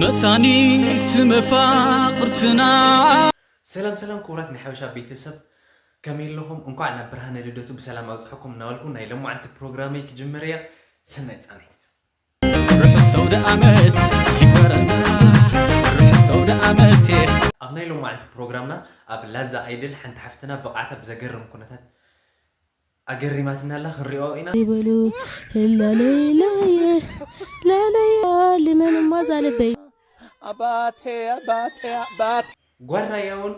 መሳኒት መፋቕርትና። ሰላም ሰላም ክቡራት ናይ ሓበሻ ቤተሰብ፣ ከመይ ኣለኹም? እንኳዕ ናብ ብርሃነ ልደቱ ብሰላም ኣብፅሐኩም እናበልኩ ናይ ሎማዓንቲ ፕሮግራመይ ክጅምር እየ። ሰናይ ፃኒት። ርሑስ ሰውደ ዓመት ይግበረና፣ ርሑስ ሰውደ ዓመት። ኣብ ናይ ሎማዓንቲ ፕሮግራምና ኣብ ላዛ ኣይድል ሓንቲ ሓፍትና ብቕዓታ ብዘገርም ኩነታት ኣገሪማትና ኣላ፣ ክንሪኦ ኢና። ይበሉ ላለይለየ ላለያ ልመን እማ ዛለበይ ኣባቴ ኣባቴ ኣባቴ ጓራያ እውን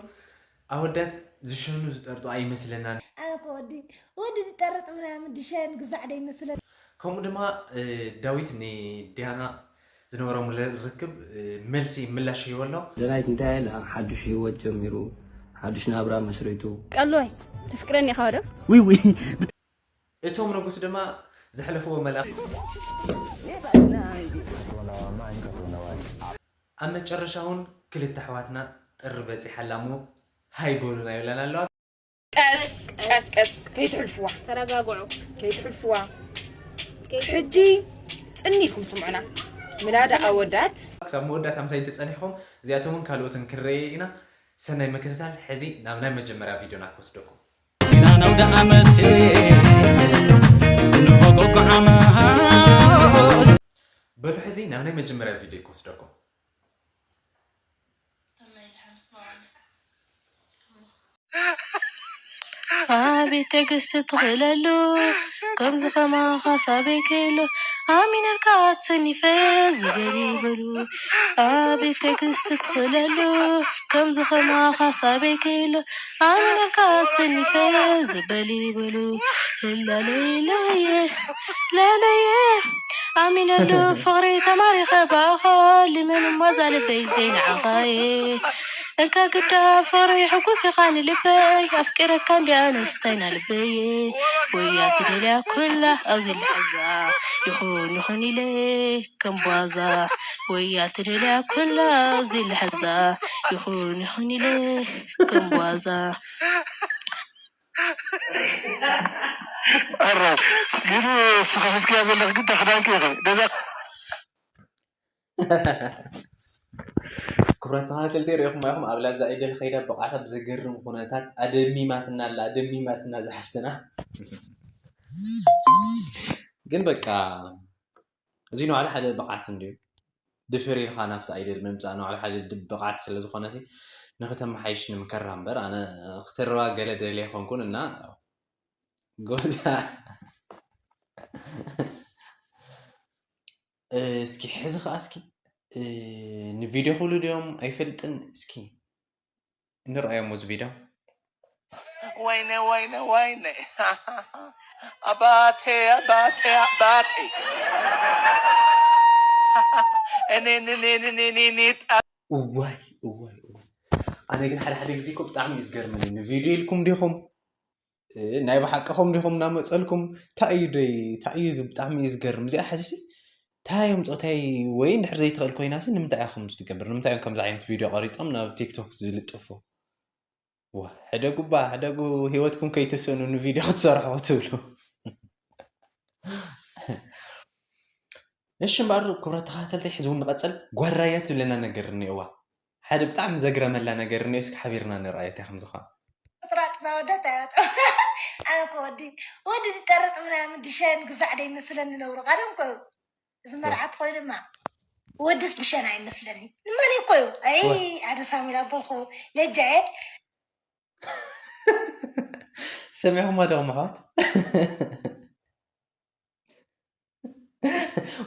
ኣወዳት ዝሸኑ ዝጠርጡ ኣይመስለናን። ኣነ እኮ ወዲ ወዲ ዝጠርጥ ምናምን ድሸን ግዛዕ ዶ ይመስለኒ። ከምኡ ድማ እ፣ ዳዊት ንዲያና ዝነበሮም ርክብ እ፣ መልሲ ምላሽ ሂቦ ኣሎ። ደናይት እንታይ ኢላ ሓዱሽ ህይወት ጀሚሩ ሓዱሽ ናብራ መስሪቱ ቀሎይ ትፍቅረኒ ኢኻ ዶ? ዊዊ እቶም ንጉስ ድማ ዘሕለፍዎ መልእኽቲ ኣብ መጨረሻ እውን ክልተ ኣሕዋትና ጥሪ በፂሓላ እሞ ሃይ በሉና ይብለና ኣለዋ። ቀስ ቀስ ቀስ ከይትሕልፍዋ ተረጋግዑ ከይትሕልፍዋ ሕጂ ጽን ኢልኩም ስምዑና ምላዳ ኣወዳት ክሳብ መወዳእታ ምሳይ እንተፀኒሕኩም እዚኣቶምን ካልኦትን ክንረየ ኢና። ሰናይ ምክትታል። ሕዚ ናብ ናይ መጀመርያ ቪድዮና ክወስደኩም። ዜና ናውደ ዓመት ንሆጎጎ ዓመት በሉ ሕዚ ናብ ናይ መጀመርያ ቪድዮ ክወስደኩም። ኣቤት ትዕግስቲ ትኽእለሉ ከምዚ ከማኻ ሳበይ ከይሎ ኣሚነልካ ኣትሰኒፈ ዝበል ይበሉ ኣቤት ትዕግስቲ ትኽእለሉ ከምዚ ከማኻ ሳበይ ከይሎ ኣሚነልካ ኣትሰኒፈ ዝበል ይበሉ ላለየ ላለየ ኣሚነሉ ፍቕሪ ተማሪኸ ብኣኻ ልመን እማ ዛልበይ ዘይንዓኻየ እንካ ግዳ ፍቕሪ ሕጉስ ኢኻ ንልበይ ኣፍቂረካ እንዲ ኣነስታይ ናልበየ ወያ ትደልያ ኩላ ኣብዚ ልሕዛ ይኹን ይኹን ኢለ ከም ቧዛ ወያ ትደልያ ኩላ ኣብዚ ልሕዛ ይኹን ይኹን ኢለ ከም ቧዛ ኣረ ግን እስኺ ሒዝክያ ዘለኺ ግን ተኽዳንኪ ኢኺ ገዛ ክብራት ተኸታተልቲ ሪኢኹም ኢኹም ኣብ ላዛ ኢደል ከይዳ ብቕዓታ ብዘገርም ኩነታት ኣደሚማትና ኣላ ኣደሚማትና ዝሓፍትና ግን በቃ እዚ ንባዕሉ ሓደ ብቕዓት እንድዩ ድፍር ኢልካ ናብቲ ኣይደል ምምፃእ ንባዕሉ ሓደ ድ- ብቕዓት ስለ ዝኾነ ሲ ንክተመሓይሽ ንምከራ እምበር ኣነ ክትርባ ገለ ደልየ ኮንኩን እና ጎዛ እስኪ ሕዚ ከዓ እስኪ ንቪድዮ ክብሉ ድዮም ኣይፈልጥን እስኪ ንርኣዮም እዚ ቪድዮ ወይነ ወይነ ወይነ ኣባቴ ኣባቴ ኣባቴ እኔ እዋይ እዋይ እዋይ ኣነ ግን ሓደ ሓደ ግዜ እኮ ብጣዕሚ እዩ ዝገርመኒ ንቪድዮ ኢልኩም ዲኹም ናይ ብሓቅኹም ዲኹም እናመፀልኩም እንታይ እዩ ደይ እንታይ እዩ እዚ ብጣዕሚ እዩ ዝገርም እዚኣ ሕዚ እንታይ የምፅኦ እንታይ ወይ እንድሕር ዘይትኽእል ኮይናሲ ንምንታይ እያ ከምዚ ትገብር ንምንታይ እዮም ከምዚ ዓይነት ቪድዮ ቀሪፆም ናብ ቲክቶክ ዝልጥፉ ዋ ሕደጉ እባ ሕደጉ ሂወትኩም ከይትስእኑ ንቪድዮ ክትሰርሑ ክትብሉ እሺ እምበኣር ክብረት ተኸታተልተይ ሕዚ እውን ንቐፅል ጓራያ ትብለና ነገር እኒኦዋ ሓደ ብጣዕሚ ዘግረመላ ነገር እኒኦ እስኪ ሓቢርና ንርኣዮ እንታይ ከም ዝኾነ ፍጥራጥና ወዳት ኣያጠ ኣነ እኮ ወዲ ወዲ ዝጠርጥ ምናምን ድሸን ግዛዕ ደይመስለኒ ነብሩ ቀደም ኮ እዚ መርዓት ኮይኑ ድማ ወድስ ድሸን ኣይመስለኒ ንመን እኮ እዩ ኣይ ኣነ ሳሙኤል ኣቦልኮ ለጃ እየ ሰሚዕኹማ ዶ ኣሕዋት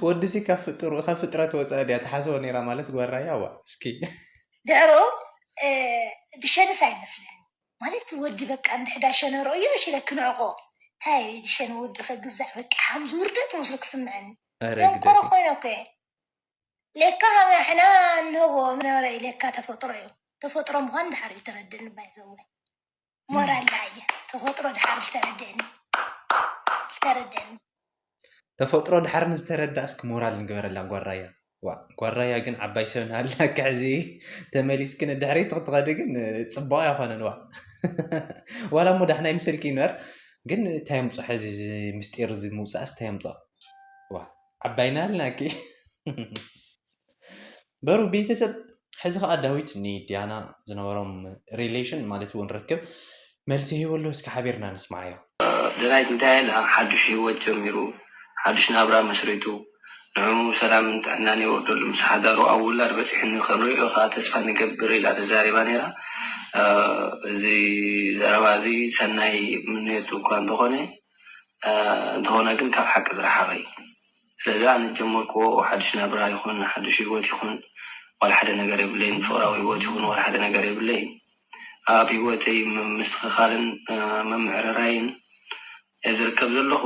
ወዲ ሲ ካብ ፍጥሩ ካብ ፍጥረት ወፃኢ ድያ ትሓስቦ ነይራ ማለት ጓራያ ዋ እስኪ ድሕሩ ድሸንስ ኣይመስለኒ ማለት ወዲ በቃ እንድሕዳ ሸነሮ እዮ ሽለ ክንዕቆ እንታይ ድሸን ወዲ ከግዛዕ በቃ ሓምዚ ውርደት መስሎ ክስምዐኒ ኧረ ደንቆሮ ግደፊ ኮይነ እኮ እየ ሌካ ሓና እንህቦ ምነበረ ሌካ ተፈጥሮ እዩ ተፈጥሮ ምኳን ድሓር እዩ ተረድእኒ ባይዘወ ሞራል እየ ተፈጥሮ ድሓር ዝተረድእኒ ዝተረድእኒ ተፈጥሮ ድሓር ንዝተረዳእስ ክሞራል ንግበረላ ጓራያ ዋ ጓራያ ግን ዓባይ ሰብ ናሃላኪ ሕዚ ተመሊስኪ ንድሕሪት ክትኸዲ ግን ፅቡቕ ኣይኮነን ዋ ዋላ እሞ ዳሕና ይምሰልኪ ይንበር ግን እንታይ የምፅኦ ሕዚ እዚ ምስጢር እዚ ምውፃእስ እንታይ የምፅኦ ዋ ዓባይ ናሃልናኪ በሩ ቤተሰብ። ሕዚ ከዓ ዳዊት ንዲያና ዝነበሮም ሪሌሽን ማለት እውን ርክብ መልሲ ሂበሉ። እስኪ ሓቢርና ንስማዓዮ። ደናይት እንታይ ኢላ ሓዱሽ ህይወት ጀሚሩ ሓዱሽ ናብራ መስሪቱ ንዕኡ ሰላምን ጥዕናን የወርደሉ ምስ ሓዳሩ ኣብ ውላድ በፂሕኒ ክንሪኦ ከዓ ተስፋ ንገብር ኢላ ተዛሪባ ነይራ። እዚ ዘረባ እዚ ሰናይ ምንየቱ እኳ እንተኾነ እንተኾነ ግን ካብ ሓቂ ዝረሓቐ እዩ። ስለዚ ኣነ ዝጀመርክዎ ሓዱሽ ናብራ ይኹን ሓዱሽ ህይወት ይኹን ዋላ ሓደ ነገር የብለይን። ፍቕራዊ ህይወት ይኹን ዋላ ሓደ ነገር የብለይን። ኣብ ህይወተይ ምስትኽኻልን ምምዕርራይን እየ ዝርከብ ዘለኹ።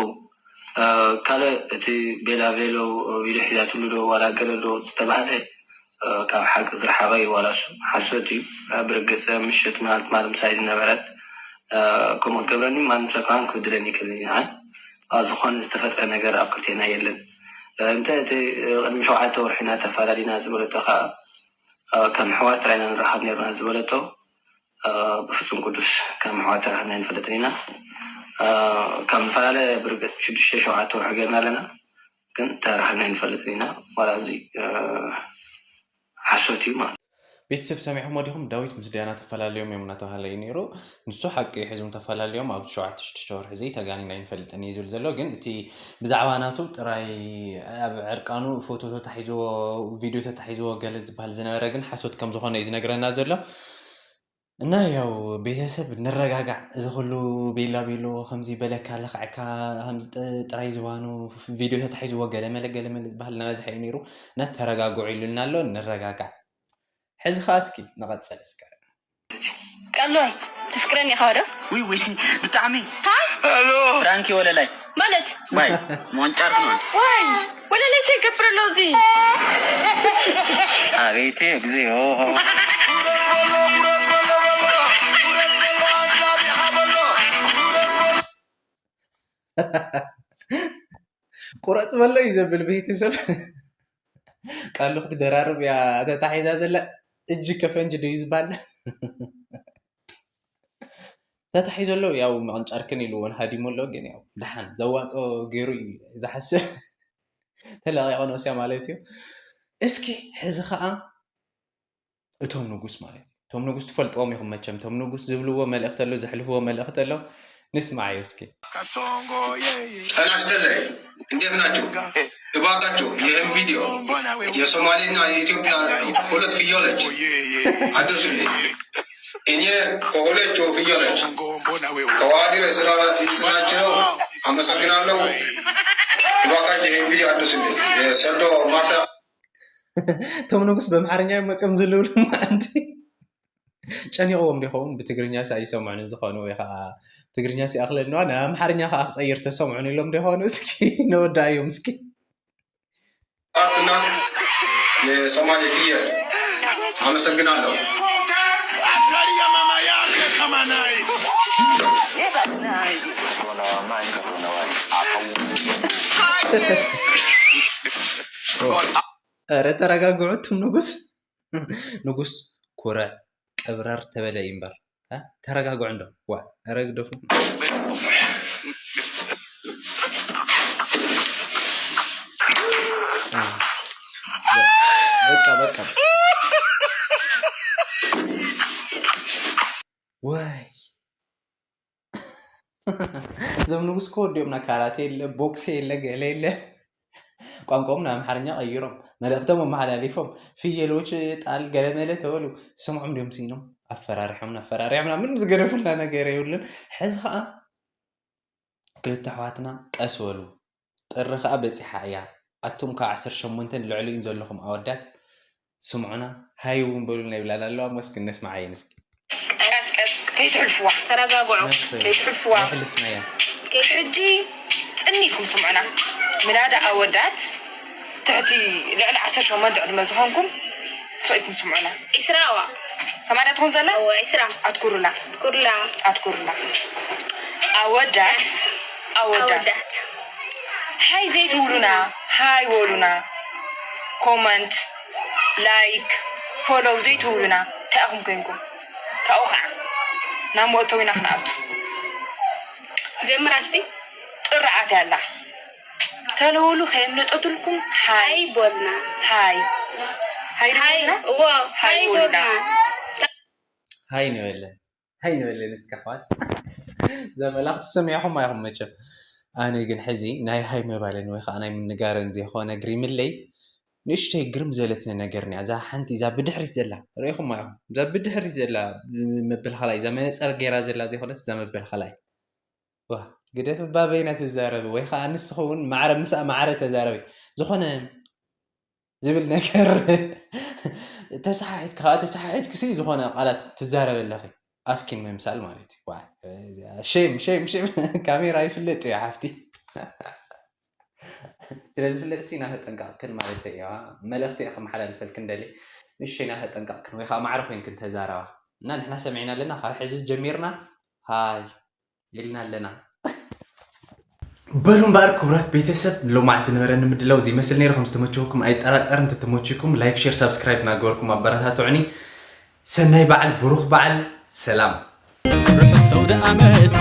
ካልእ እቲ ቤላ ቬሎ ኢሉ ሒዛትሉ ዶ ዋላ ገለ ዶ ዝተባህለ ካብ ሓቂ ዝረሓቐ እዩ። ዋላ እሱ ሓሶት እዩ። ብርግፅ ምሽት ማለት ማለት ምሳይ ዝነበረት ከምኡ ትገብረኒ ማንም ሰብ ከማን ክብድለኒ ይክእል እዩ። ንዓይ ዝኾነ ዝተፈጥረ ነገር ኣብ ክልቴና የለን። እንተ እቲ ቅድሚ ሸውዓተ ወርሒ ኢና ተፈላለና ዝበለቶ ከዓ ከም ኣሕዋት ጥራይ ኢና ንራኸብ ነርና ዝበለቶ ብፍፁም ቅዱስ ከም ኣሕዋት ተራኺብና ኣይንፈልጥን ኢና። ካብ ንፈላለ ብርግፅ ሽዱሽተ ሸውዓተ ወርሒ ገርና ኣለና ግን ተራኺብና ኣይንፈልጥን ኢና። ዋላ እዚ ሓሶት እዩ ማለት። ቤተሰብ ሰሚዕኹም ወዲኹም ዳዊት ምስ ዲያና ተፈላለዮም እዮም እናተባሃለ እዩ ነይሩ። ንሱ ሓቂ ሕዙም ተፈላለዮም ኣብ ሸውዓተ ሽዱሽተ ወርሒ እዚ ተጋኒና ኣይንፈልጥን እዩ ዝብል ዘሎ። ግን እቲ ብዛዕባ ናቱ ጥራይ ኣብ ዕርቃኑ ፎቶ ተታሒዝዎ ቪድዮ ተታሒዝዎ ገለ ዝበሃል ዝነበረ ግን ሓሶት ከም ዝኾነ እዩ ዝነግረና ዘሎ። እና ያው ቤተሰብ ንረጋጋዕ። እዚ ኩሉ ቤላ ቤሎ ከምዚ በለካ ለኽዐካ ከምዚ ጥራይ ዝባኑ ቪድዮ ተታሒዝዎ ገለመለ ገለመለ ዝበሃል እናበዝሐ እዩ ነይሩ። እና ተረጋግዑ ኢሉና ኣሎ። ንረጋጋዕ። ሕዚ ከዓ እስኪ ንቐፅል እስከ። ቀሎይ ትፍቅረኒ ኢኻ ዶ? ውይ ውይ ብጣዕሚ ታይ? ራንኪ ወለላይ ማለት ዋይ ሞንጫር ነው። ዋይ ወለላይ እንታይ ይገብር ኣሎ እዚ? አቤት እግዚኦ። ቁረፅ በሎ እዩ ዘብል ቤተሰብ። ቃሉ ክትደራርብ እያ ተታሒዛ ዘላ። እጅ ከፈንጅ ዶ እዩ ዝበሃል? ተታሒዞ ኣሎ። ያው ምቕንጫርክን ኢልዎን ሃዲሙ ኣሎ። ግን ያው ደሓን ዘዋፅኦ ገይሩ እዩ ዝሓስብ። ተለቂቑ ነብስያ ማለት እዩ። እስኪ ሕዚ ከዓ እቶም ንጉስ ማለት እዩ። እቶም ንጉስ ትፈልጥዎም ኢኹም መቸም። እቶም ንጉስ ዝብልዎ መልእኽቲ ኣሎ፣ ዘሕልፍዎ መልእኽቲ ኣሎ። ንስማዓዮ እስኪ። ጤና ይስጥልኝ። እንዴት ናችሁ? እባካችሁ ይህን ቪዲዮ የሶማሌና የኢትዮጵያ ሁለት ፍየሎች አድርሱልኝ። እኔ ከሁለቱ ፍየሎች ተዋህዶ ስላችለው አመሰግናለሁ። እባካችሁ ይህን ቪዲዮ አድርሱልኝ። የሰዶ ማርታ እቶም ንጉስ በምሓርኛ እዮም መፅኦም ዝልብሉ ማዓንቲ ጨኒቕዎም ዶ ይኸውን? ብትግርኛ ሲ ኣይሰምዑን ዝኾኑ ወይ ከዓ ትግርኛ ሲ ኣኽለልንዋ ናብ ኣምሓርኛ ከዓ ክቐይር ተሰምዑን ኢሎም ዶ ይኾኑ? እስኪ ነወዳእዮም እስኪ። አርትና የሶማሌ ፍየል አመሰግናለሁ። ኧረ ተረጋግዑ እቱም ንጉስ። ንጉስ ኩርዕ ቀብረር ተበለ እዩ እምበር። እ? ተረጋግዑ እንዶ። ዋ፣ ኧረ ግደፉ። እ፣ በቃ፣ በቃ። ዋይ። እዞም ንጉስ እኮ ወዲኦምና። ካራቴ የለ፣ ቦክስ የለ፣ ገለ የለ። ቋንቋኦም ናብ ኣምሓርኛ ቀይሮም፣ መልእኽቶም ኣመሓላሊፎም፣ ፍየሎች ጣል ገለመለ ተበሉ። ስምዖም ድዮም ስኢኖም? ኣፈራሪሖምና፣ ኣፈራሪሖምና። ምንም ዝገደፉልና ነገር የብሉን። ሕዚ ኸዓ ክልተ ኣሕዋትና ቀስ በሉ። ጥሪ ኸኣ በጺሓ እያ። ኣቱም ካብ ዓሰርተ ሸሞንተ ንልዕሊኡን ዘለኹም ኣወዳት ስምዑና፣ ሃይ እውን በሉልና ይብላና ኣለዋ። እሞ እስኪ ነስምዓየን እስኪ። ቀስ ቀስ ከይትሕልፍዋ፣ ተረጋግዑ፣ ከይትሕልፍዋ። ኣሕልፍናያ። ሕጂ ጽን ኢልኩም ስምዑና። ምላዳ ኣወዳት ትሕቲ ልዕሊ ዓሰርተ ሸሞንተ ዕድመ ዝኾንኩም ስቕ ኢልኩም ስምዑና። ዒስራ እዋ። ከማዳ ትኹን ዘላ? እወ፣ ዒስራ። ኣትኩሩላ። ኣትኩሩላ። ኣትኩሩላ። ኣወዳት፣ ኣወዳት። ኣወዳት። ሃይ ዘይትብሉና፣ ሃይ በሉና። ኮመንት፣ ላይክ፣ ፎሎው ዘይትብሉና እንታይ ኢኹም ኮይንኩም? ካብኡ ከዓ ናብ መእተዊና ክንኣቱ። ጀምራ እስቲ። ጥርዓት ያላ ተለውሉ ከየምለጠትልኩም ሃይ ሃይ በልና። ሃይ። ሃይ ሃይ ንበልና? እዎ ሃይ ሃይ ንበልና? ጎና። ሃይ ንበለን፣ ሃይ ንበለን እስኪ ኣሕዋት። እዛ መልእኽቲ ሰሚዕኹም ኣይኹም መቸም። ኣነ ግን ሕዚ ናይ ሃይ ምባለን ወይ ከዓ ናይ ምንጋረን ዘይኮነ ግሪምለይ፣ ንእሽተይ ግርም ዘለትኒ ነገር እኒኣ። እዛ ሓንቲ እዛ ብድሕሪት ዘላ ርኢኹም ኣይኹም? እዛ ብድሕሪት ዘላ መበል ኻላይ፣ እዛ መነፀር ገይራ ዘላ ዘይኮነስ እዛ መበል ኻላይ። ዋ ግደፍ እባ በይና ትዛረቢ ወይ ከዓ ንስኺ እውን ማዕረ ምስኣ ማዕረ ተዛረቢ። ዝኾነ ዝብል ነገር ተሰሓሒትኪ ከዓ ተሰሓሒትኪ ሲ ዝኾነ ቃላት ትዛረቢ ኣለኺ ኣፍኪን ምምሳል ማለት እዩ። ሼም ሼም ሼም። ካሜራ ይፍለጥ እዩ ሓፍቲ። ስለ ዝፍለጥ ሲ ናተጠንቀቕክን ማለት እዩ። መልእኽቲ እየ ከመሓላልፈልክን ደሊ። ንእሽተይ ናተጠንቀቕክን ወይ ከዓ ማዕረ ኮይንክን ተዛረባ እና ንሕና ሰሚዕና ኣለና። ካብ ሕዚ ጀሚርና ሃይ ኢልና ኣለና። በሉ እምበኣር ክቡራት ቤተሰብ፣ ሎማዓንቲ ዝነበረኒ ምድላው እዚ ይመስል ነይሩ። ከም ዝተመቸወኩም ኣይጠራጠርን። እንተተመችኩም ላይክ፣ ሼር፣ ሳብስክራይብ እናገበርኩም ኣበረታትዑኒ። ሰናይ በዓል፣ ብሩኽ በዓል፣ ሰላም። ርሑስ ሰውደ ዓመት